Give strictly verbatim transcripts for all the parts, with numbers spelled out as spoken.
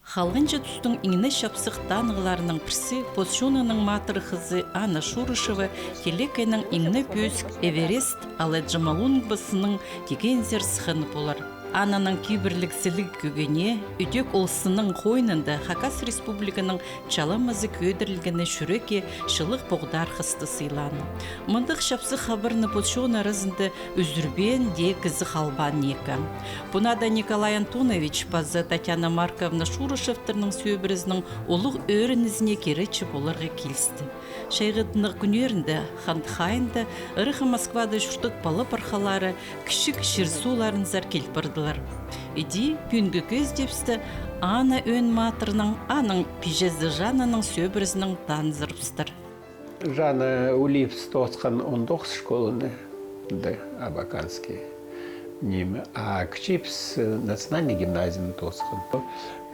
Халғанҷы тустың иң не чапсых танығларының пірсі, пос чонының матыр хызы Анна Шурышева, телекейнің иң не пӧзік «Эверест» алай Джамалунгмасының тигензер сыхханы полар. Аннаның кибірліг сіліг кӧгене, ідӧк ол сынның хойнында Хакас Республиканың чаламазы кӧдірілгені чӱрекке чылығ поғдархасты сыйлаан. Мындағ чапсых хабарны пос чон аразында ӱзӱрбеен дее кізі халбаан ниме. Пу наада Николай Антонович паза Татьяна Марковна Шурышевтернің сӧбірезінің улуғ ӧрінізіне киречі поларға килісті. Чайғыдындағы кӱннерінде Ханты хайында, ыраххы Москвада чуртат пала-пархалары кічіг чир-суғларынзар кил пардылар. Іди, пӱӱнгі кӧзідібісте Анна Ӧӧн матырның, аның пиҷезі Жаннаның сӧбірезінең танызарбыстар. Жанна Улиевс тоосхан он тоғыс школаны, да, Абаканский. Ниме, а кічіс, э, национальный гимназияны тоосхан.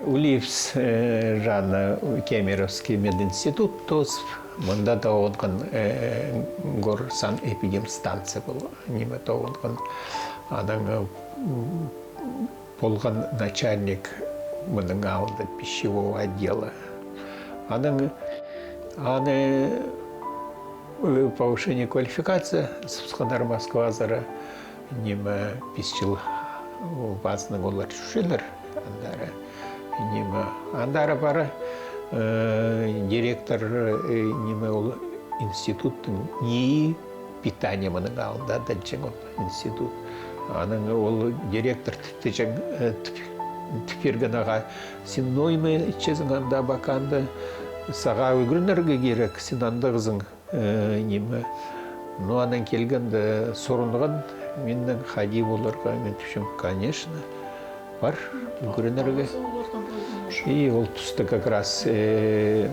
Улиевс, э, Жанна Кемеровский мединститут тоосып, мында тоғынған, э, горсанэпидемстанция пол-, ниме тоғынған. Анаң, э, м, полған начальник мының алнында пищевого отдела. Анаң, аны, э, повышение квалификации сыбысханнар Москвазар, ниме, пис чыл пазынаң олар чӧрчелер андар. Ниме, андар пар, э, директор, э, ниме, ол институттың НИИ питание мының алнында адалҷаң ол институт. Анаң ол директор тіп тіҷең, э, тіп, тіп пирген ағаа: «Син ноо ниме итчезің анда, Абаканда? Сағаа ӱгренерге кирек, син андағзың, э, ниме». Ну, анаң килгенде сурынған миннең хайди поларға, мин тіпчем: «Конечно, пар ӱгренерге». И ол туста как раз, э,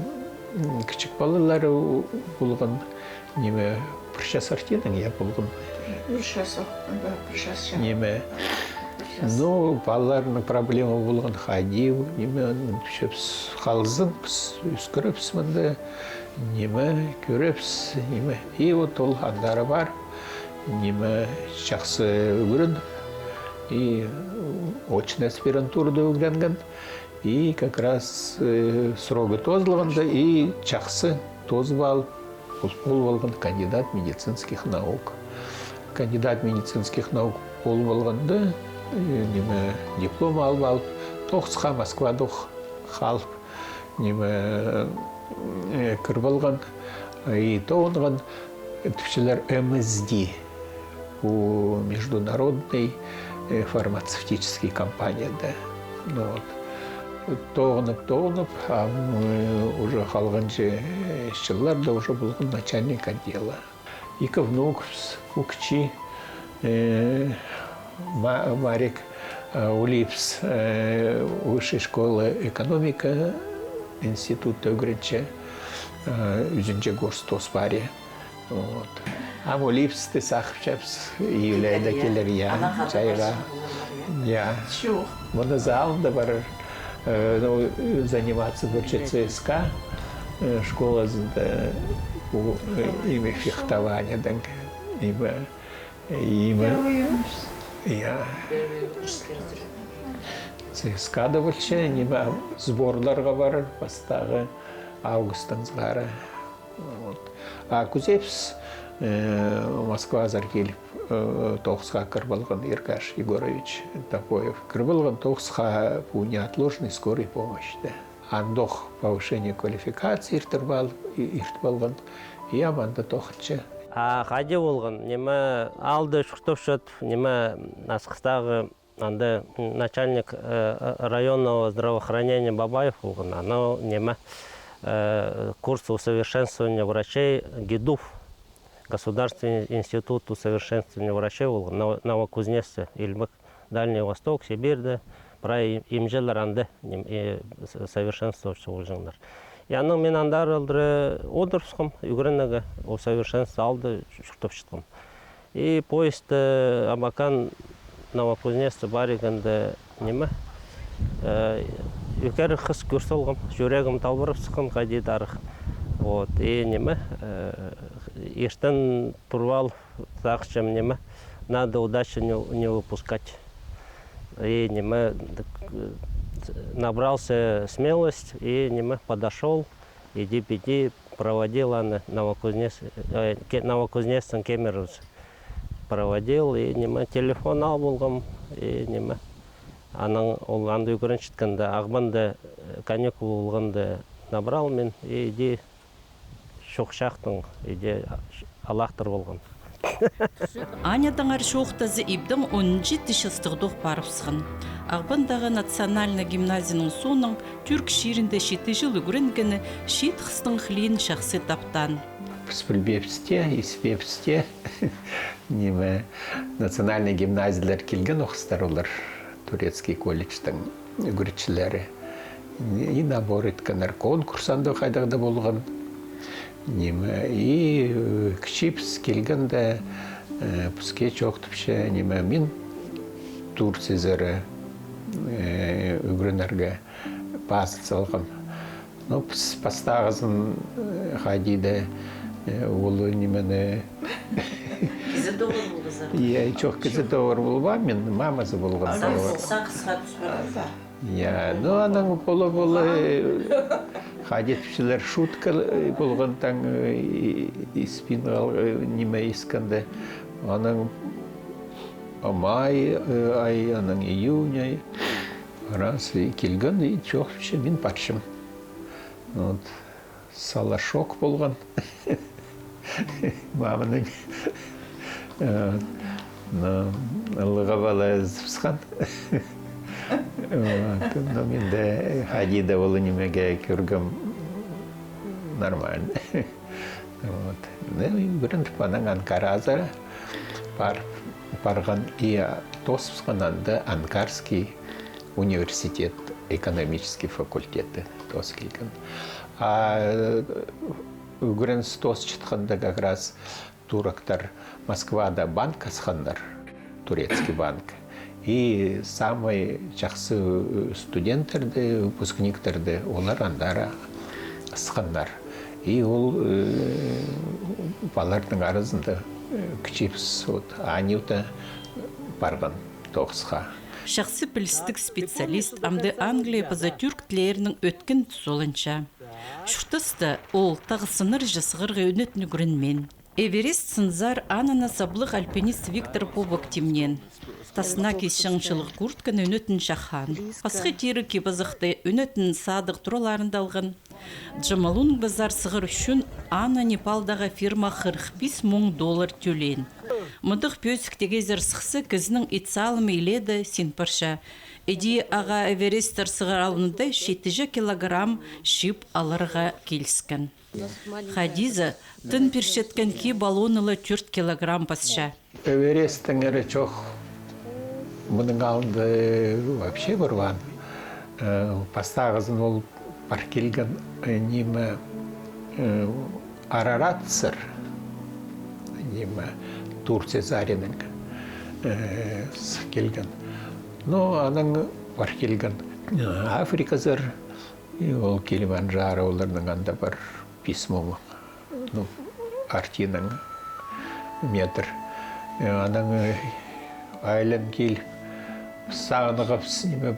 м, кічіг палалары полған, ниме, пір час артинаң, я, полған. Пір час, да, пір час, я. Ниме. Пір час. Ну, палаларның проблема полған хайди, ниме, аны тіпчебіс, халзын піс, ӧскіребіс мында, ниме, кӧребіс, ниме. И вот ол андар пар, ниме, чахсы ӱгрен, и очный аспирантурада ӱгренген. И как раз, э, срогы тоозылғанда, и чахсы тоозып алып, пол-, полып алған кандидат медицинских наук. Кандидат медицинских наук полып алғанда, э, ниме, диплом алып алып, тоғысха Москвада ох халып, ниме, э, кіріп алған, и тоғынған, тіпчелер, МСД, пу международный, э, фармацевтический компанияда. Ну вот. Тоғынып, тоғынып, ам, э, уже халғанҷы, э, чылларда уже полған начальник отдела. Ікі внукыбыс, пу кічіг, э, Ма-, Марик, э, Улиевс, э, высшая школа экономика институтта ӱгренче, э, ӱзінҷі курс тоос пари. Вот. Ам Улиевсті сағынчабыс, июль айда килер, я, чайға. Я. Мыны залында парар, э, ну, заниматься полча ЦСКА, э, школазында, пу, э, ниме, фехтованиедең, ниме, ниме. Я. ЦСКА-да полча, ниме, сборларға парар, пастағы августтаң сығара. Вот. А кӱзебіс, э, Москвазар киліп, э, тоғысха кіріп алған Иргаш Егорович Топоев. Кіріп алған тоғысха пу неотложный скорый помощьта. Андох повышение квалификации иртір пал-, и-, иртіп алған. И ам анда тоғынча. А хайди полған, ниме, аалда чуртапчат, ниме, Асхыстағы анда, м, начальник, э, районного здравоохранения Бабаев полған. Анау, ниме, э, курс усовершенствования врачей, ГИДУВ, Государственный институт усовершенствования врачей полған. Ново-, Новокузнецкте, Илбек, Дальний Восток, Сибирьде, прай им-, имҷілер анда, ниме, э, с-, совершенствоваться полҷаңнар. И анаң мин андар алдыра одырыбысхам, ӱгренерге, усовершенствоваться аалда чуртапчатхам. И поездта Абакан, Новокузнецкке парирғанда, ниме, э, ӧкерек хыс кӧр салғам, чӱрегім талбырап сыххан, хайди-да арах. Вот, и ниме, э, иртен турып алып, сағынчам, ниме, надо удачу не, не выпускать. И ниме, так, э, набрался смелость и, ниме, подошёл, иди піди проводил аны Новокузнец-, э, ке-, Новокузнецтің кемерібіс. Проводил и, ниме, телефон ал полғам и, ниме. Анаң ол анда ӱгренчеткенде, Ағбанда, э, каникул полғанда набрал мин и иди чох чахтаң иди алахтыр полған. Анядаңар чоохтаза, ибдең онынҷы тіҷестіг дох парыбысхан. Ағбандағы национальнай гимназияның соонаң тӱрк чирінде читі чыл ӱгренгені чиит хыстың хылиин чахсы таптаан. Піс пілбеебіс тее, испеебіс тее, ниме, национальный гимназиялар килген ох хыстар олар, турецкий колледжтің ӱгретчілері. И набор иткеннер, конкурс анда хайдағ-да полған. Ниме, и, э, кічіг піс килгенде, э, піске чоохтапча, ниме, мин Турциязар, э, ӱгренерге пазыт салғам. Ну, піс пастағызын, э, хайди даа, э, ол нимені. Кізі тоғыр полғазар. Иә, чох, кізі тоғыр полбаам, мин мамазы полғам. Сағыс, сағысха тӱс парар. Я, ну, анаң пола-пола, э, хайди тіпчелер, шутка, э, полған таң, э, и-, испин ал, э, ниме искенде. Анаң май, э, ай, анаң июнь ай. Раз и килген, и чоохтапча, мин парчам. Вот. Сала шок полған. Маманың. Э, ну, ылығ пала ызыбысхан. Вот. Ну, мин дее хайди даа ол нимеге кӧргем нормально. Вот. Ну, и ӱгреніп, анаң Анкаразар пар-, парған и тоосыбысхан анда Анкарский университет, экономический факультеті тоос килген. А, э, ӱгреніс тоосчатханда как раз турактар Москвада банк асханнар, турецкий банк. И самый чахсы, э, студенттерді, выпускниктерді олар андар асханнар. И ол, э, палаларның аразында, э, кічіг піс, вот, Анюта парған тоғысха. Чахсы пілістіг специалист, амды англия паза тӱрк тіллерінең ӧткін тузаланча. Чуртаста ол тағ сыннарҷа сығарға ӧнетін ӱгренмеен. Эверест сынзар ананы саблығ альпинист Виктор Бобок тимнеен. Таснаки чаңчылығ куртканы ӧнетін чахаан. Пасха тиріг кип-азахты ӧнетін садығ тураларында алған. Джомолунгмазар сығар ӱчӱн аны Непалдағы фирма хырых пис муң доллар тӧлеен. Мындағ пӧзік тигезер сыхса, кізінің ит салымы илееде син парча. Іди ағаа Эвересттер сығар алнында читіҷе килограмм чип аларға киліскен. Хадиза тын пирчеткен кип алуны ла тӧрт килограмм пасча. Эвересттеңер чох. Мының алнында, э, вообще парбаан. Э, пастағызын ол пар килген, э, ниме, э, Араратсар, ниме, Турция саринаң, э, сых килген. Но анаң пар килген, э, Африказар, и ол Килиманджаро оларның анда пар пис муң, ну, артинаң метр. Э, анаң, э, айлан киліп, сағынғабыс, ниме,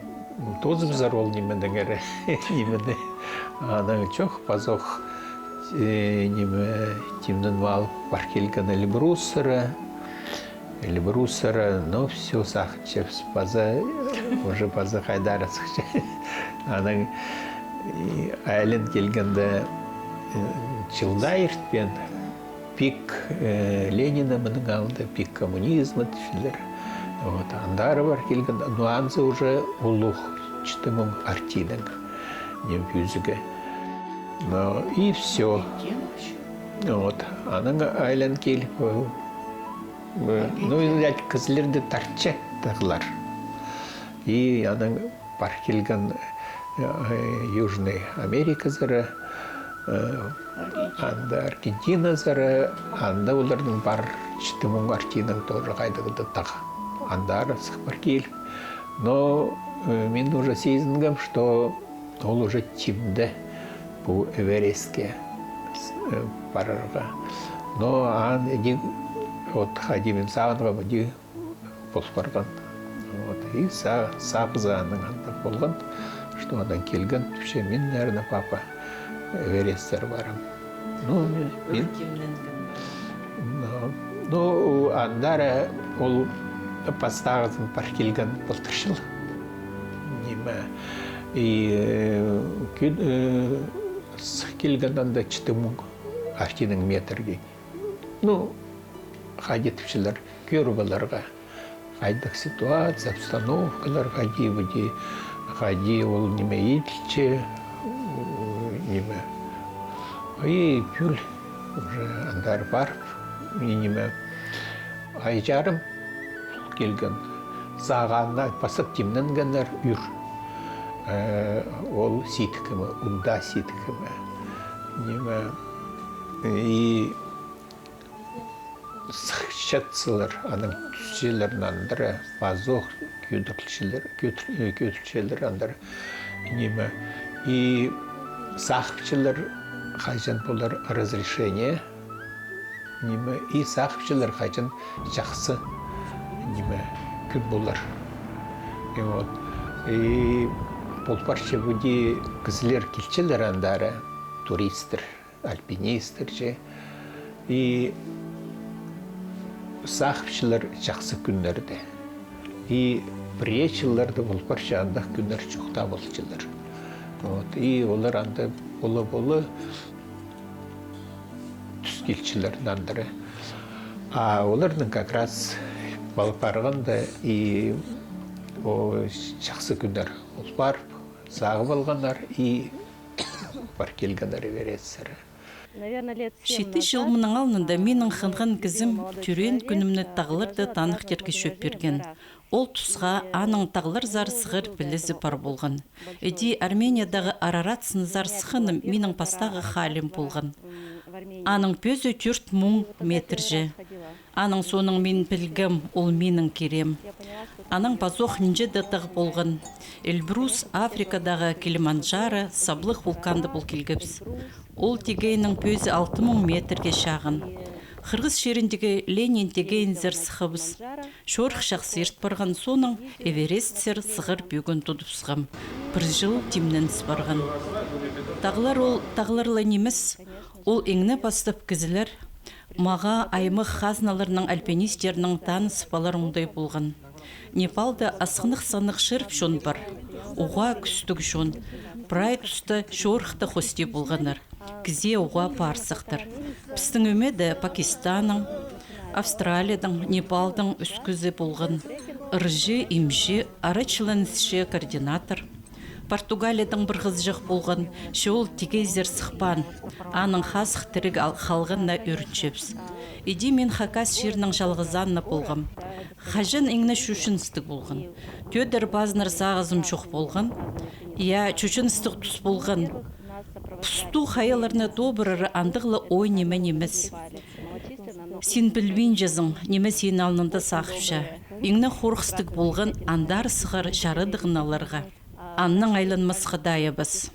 тоозыбызар ол нимедеңер, нимені. Анаң чох, пазох, э, ниме, тимнең мал пар килген Эльбрусара. Эльбрусара, ну, всё, сағынчабыс, паза, уже паза хайдар сыхча. Анаң, э, айлан килгенде, э, чылда иртпеен, пик, э, Ленина мының алнында, пик коммунизма тіпчелер. Вот, андар пар килген, но анзы уже улуғ, читі муң артинаң, ниме, пӧзігі. Ну, и всё. Вот, анаң айлан киліп, э, Э, ну, видать, кізілерді тартча тағлар. И анаң пар килген, э, Южный Америказар, э, анда Аргентиназар, анда оларның пар читі муң артинаң тоже хайдағ-да тағ. Андар сых пар киліп. Но, э, мин уже сизінгем, что ол уже тимде пу Эверестке с-, э, парарға. Но ан іди, вот, хайди мин сағынғам, іди пол парған. Вот, и са-, сағызы аның анда полған. Одаң килген тіпче, мин, наверное, папа, э, Эверестер парам. Ну, мин, мин, ну, ну, андар ол пастағызын пар килген полтыр чыл. Ниме, и, э, кӱ-, э, сых килген анда читі муң артиның метрге. Ну, хайди тіпчелер, кӧріп аларға. Хайдағ ситуация, обстановкалар, хайди, піди, хайди ол ниме иділче, ниме. И пӱӱл уже андар парып, и ниме. Ай чарым килген. Сағаа пазып тимненгеннер ӱр. Э, ол сидік ниме, Удда сидік ниме. Ниме, и сыхчатсалар, анаң тӱсчелер нандыра, пазох кӧдірілчелер, кӧдір-, э, кӧдірілчелер андыра. Ниме, и сағыпчалар, хаҷан полар разрешение, ниме, и сағыпчалар, хаҷан чахсы, ниме, кӱн полар. И вот, и пол парча, піди кізілер килчелер андары, туристтер, альпинисттер чи. И сағыпчалар чахсы кӱннерді. И пірее чылларда пол парча, андағ кӱннер чохта полчалар. Вот. И олар анда пола-пола тӱс килчелер нандыра. А оларның как раз пол парғанда и, о, чахсы кӱннер пол парып, сағып алғаннар и пар килгеннер Эверестсер. Читі чыл мының алнында минің хынған кізім тӧреен кӱнімні тағларда таныхтирға чӧп пирген. Ол тусха аның тағларзар сығар пілізі пар полған. Іди Армениядағы Арарат сынызар сыхханым минің пастағы халим полған. Аның пӧзі тӧрт муң метрҷе. Аның соонаң мин пілгем, ол минің кирем. Анаң пазох нинҷе дее тағ полған. Эльбрус, Африкадағы Килиманджаро, саблығ вулканда пол килгебіс. Ол тигейнің пӧзі алты муң метрге чағын. Хырғыс чиріндегі Ленин тигейінзер сыххабыс. Чорых чахсы ирт парған соонаң Эверестсер сығар пӧгін тудыбысхам. Пір чыл тимненіс парған. Тағлар ол тағлар ла нимес. Ол иң не пастап кізілер мағаа аймах хазналарның, альпинистернің таныс палар оңдай полған. Непалда асхынах-сынах чырып чон пар. Уғаа кӱстіг чон. Прай туста чорыхта хости полғаннар. Кізее уғаа парсахтар. Пістің ӧмеде Пакистанның, Австралияның, Непалдың ӱскізі полған. Ырҷы, имҷі, арачыланысчы, координатор. Португалиядаң пір хызыҷах полған, че ол тигейзер сыхпаан, аның хазых тіріг ал-, халғанына ӧрінчебіс. Іди мин хакас чирнең чалғызаанына полғам. Хаҷан иң не чочыныстығ полған. Тӧдір пазынар сағызым чох полған. Я, чочыныстығ тус полған. Пусту хайаларны тобырары андағ ла ой ниме нимес. Син пілбинчезің, ниме синің алнында сағыпча. Иң не хорғыстығ полған андар сығар чарадығын аларға. Аннаң айланмасха тайабас.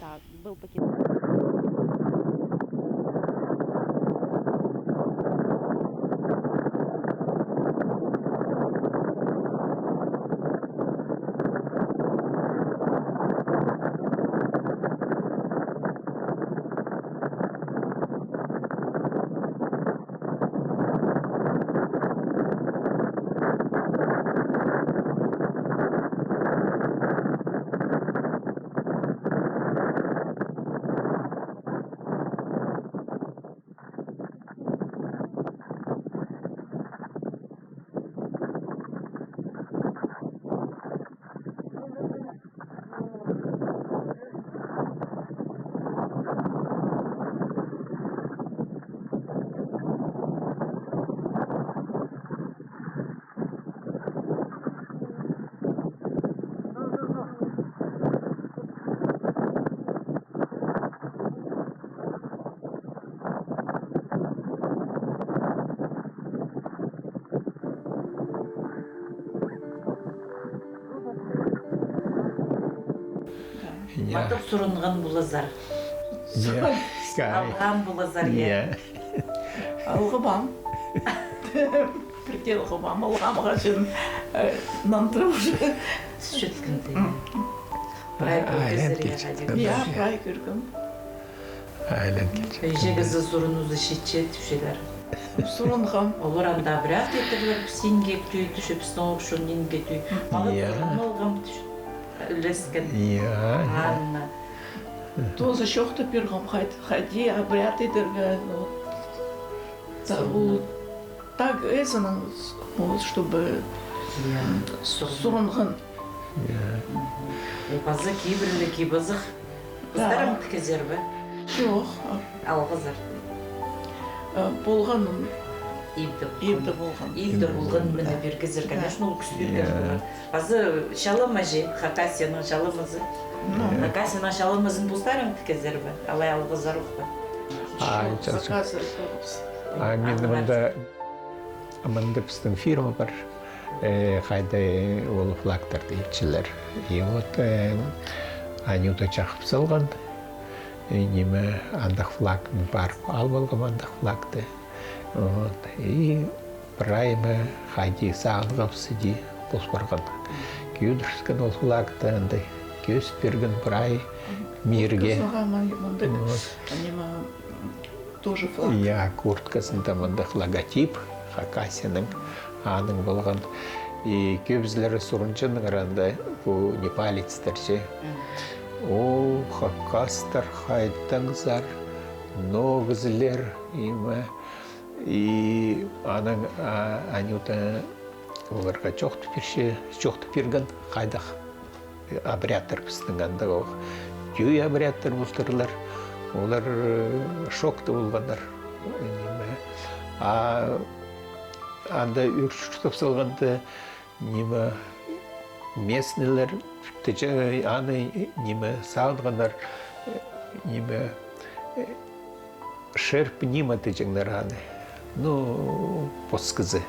Я. Матап сурынған поларзар. Я. Алған поларзар, я. Я. Алғабам. Пірдее алғабам, алғам хаҷан, э, нандыра уже. Сӱткен тее. М. Прай кӧргезер, я, хайди. Я, прай кӧргем. Айлан килче. Иҷе кізі сурынуға читче тіпчелер. Сурынғам. Олар анда обряд идерлер, пістіңге тӧӧй тіпче, пістің ох чон нинге тӧӧй. Мағат, я, сурынып алғам тіпче. Ӱлескен. Я, я. Анна. Тоже чоохтап пиргем, хайди, хайди обряд идерге, вот. Та-, ол так, эзінің, вот, чтобы, я, сурынған. Я. Паза кибірлі кип-азах. Да. Постарың тіккезер бе? Чох. Алғызар. Э, полған. Ибде полған. Ибде полған. Ибде полған, мына пиргезер, конечно, ол кӱс пирген полар. Паза чаламазы, Хакасияның чаламазы. Ну. Хакасияның чаламазын постарың тіккезер бе? Алай алғызар ох па? А, чох, заказы. А, мин мында, мында пістің фирма пар, э, хайда ол флагтарды итчелер. И вот, э, Анюта чағып салған, э, ниме, андағ флаг, мин парып алып алғам андағ флагты. Вот. И прай ма хайди сағынғабыс, иди пос парған. Кӧдіріскен ол флагты, анда кӧзіт пирген прай мирге. Кӧзіт пирген, мында, вот, ниме, тоже флаг. Я, куртказында мындағ логотип, Хакасияның, аның полған. И кӧбізілері сурынчаңнар анда, пу непалецтер че. Мгм. О, хакастар, хайдағзар, ноо кізілер, име. И анаң, а, Анюта оларға чоохтап пирче, чоохтап пирген, хайдағ обрядтар пістің андағ ох. Тӧӧй обрядтар полтырлар, олар, э, шокта полғаннар. Ниме. А анда ӱр чуртап салғанда, ниме, местныйлер, тіҷе-, аны, ниме, сағынғаннар, э, ниме, э, шерп нима тіҷеңнер аны. Ну, пос кізі.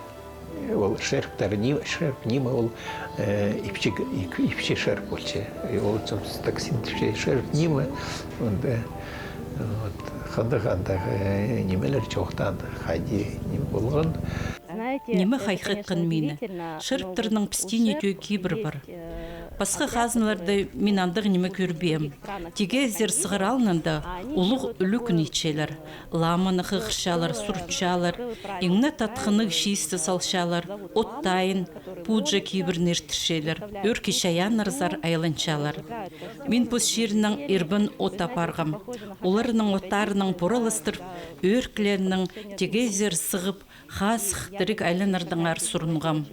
Ол шерптер нима, шерп нима ол, э, ипчі, ип-, ипчі шерп полча. И ол чон токсин тіпче, шерп нима, онда, вот, хандағ, хандағ, э, нимелер чоохтаан, хайди ниме полған. Ниме хайхатхан мині? Шерптернің пістіңе тӧӧй кибір пар. Пасха хазналарда мин андағ ниме кӧрбеем. Тигезер сығар алнында улуғ ӱлӱкӱн итчелер. Ламаны хығырчалар, сурчалар, иңне татхынығ чиисті салчалар, от тайын, пуджа кибірін иртірчелер, ӧӧркі чайааннарзар айланчалар. Мин пос чирінең ирбен от апарғам. Оларның оттарынаң пораластырып, ӧӧркілерінең тигезер сығып, хазых тіріг айланардаңар сурынғам.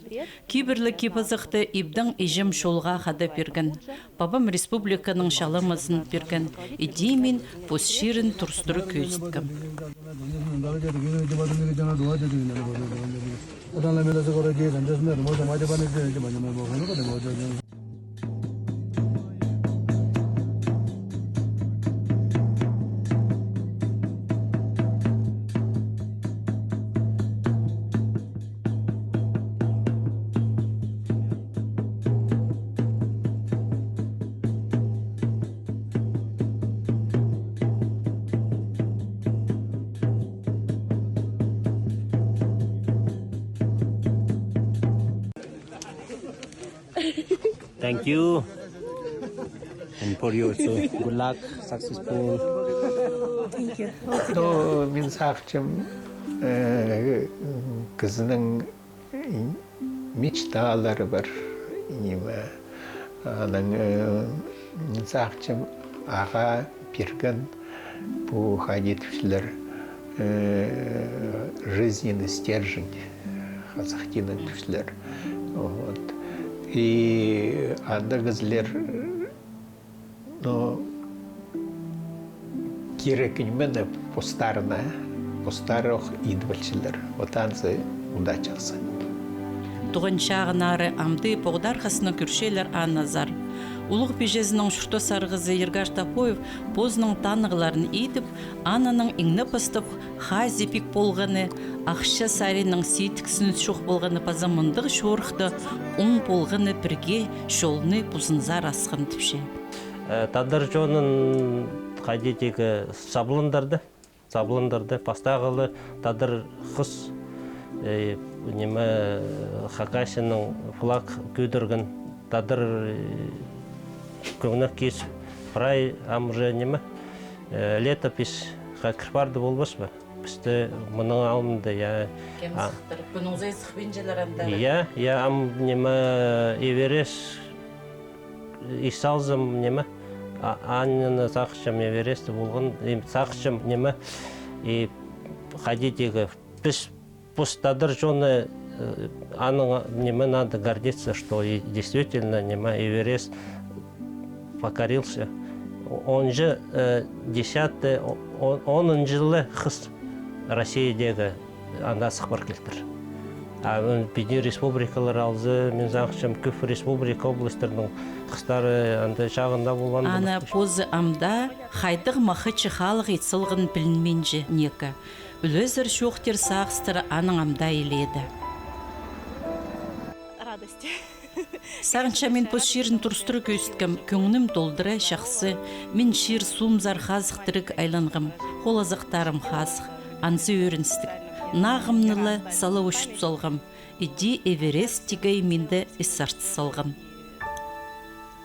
Кибірлі кип-азахты ибдең иҷем чолға хада пирген. Пабам республиканың чаламазын пирген. Иди мин пос чирін турыстыра кӧзіткем. Thank you. And for you also. Good luck, successful. Thank you. Ну, мин сағынчам, э, кізінің мечталары пар, ниме. Анаң, э, мин сағынчам, ағаа пирген пу хайди тіпчелер, э, жизненный стержень, хазах тілінең тіпчелер. Вот. И андағ кізілер, ну, кирек нимені постарына, постары ох идіп алчалар. Вот анзы удачазы. Туған чағынары амды поғдархасына кӧрчелер анназар. Улуғ Пиҷезінің чуртас арғызы Иргаш Топоев позының танығларын идіп, ананың иң не пастап хазии пик полғаны, ахча саринаң сидіксін чох полғаны паза мындағ чорыхта оң полғаны пірге чолны позынзар асхан тіпче. Э, тадар чонын хайди тигі сабландырды. Сабландырды. Пастағы ла тадар хыс, э, ниме, Хакасияның флаг кӧдірген, тадар, э, кӧңнек кис, прай ам уже ниме, э, летописьха кір парды полбас па? Пісте мының алнында, я. Кем сыхтыр? Кӱннің сай сыхпинчалар анда. Я, я, ам ниме, Эверест ис салзам, ниме, а, аннаңар сағынчам, Эверест полған, и сағынчам, ниме, и хайди тигі, піс пос тадар чоны, э, аның, ниме, надо гордиться, что и действительно, ниме, Эверест покорился. Онынҷы, э, десятый, о-, о-, онынҷы ла хыс Россиядегі анда сых пар килтір. А піди республикалар алза, мин сағынчам, кӧп республика, областьтарның хыстары анда чағында полған. Ана позы амда хайдағ махачы халых ит салған пілінминче неке. Ӱлезер чоохтир сағыстар аның амда илееде. Радость. Сағынчам, мин пос чирін турыстыра кӧзіткем, кӧңнім толдыра чахсы. Мин чир-суум сар хазых тіріг айланғам, хол-азахтарым хазых, анзы ӧріністіг. Нағымны ла сала ӱчӱт салғам. Іди Эверест тигей минді ис артыс салған.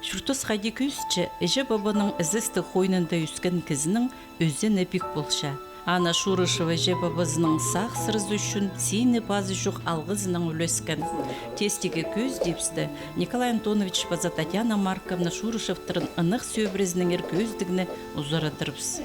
Чуртас хайди кӧзітче, іҷе-пабаның ізестіг хойнында ӧскен кізінің ӧзені пик полча. Ана Шурышева іҷе-пабазының сағыссырызы ӱчӱн сині пазы чох алғызынаң ӱлескен. Тестіге кӧзідібісті Николай Антонович паза Татьяна Марковна Шурышевтарын ынағ сӧбірезінеңер кӧзідігні узарадырбыс.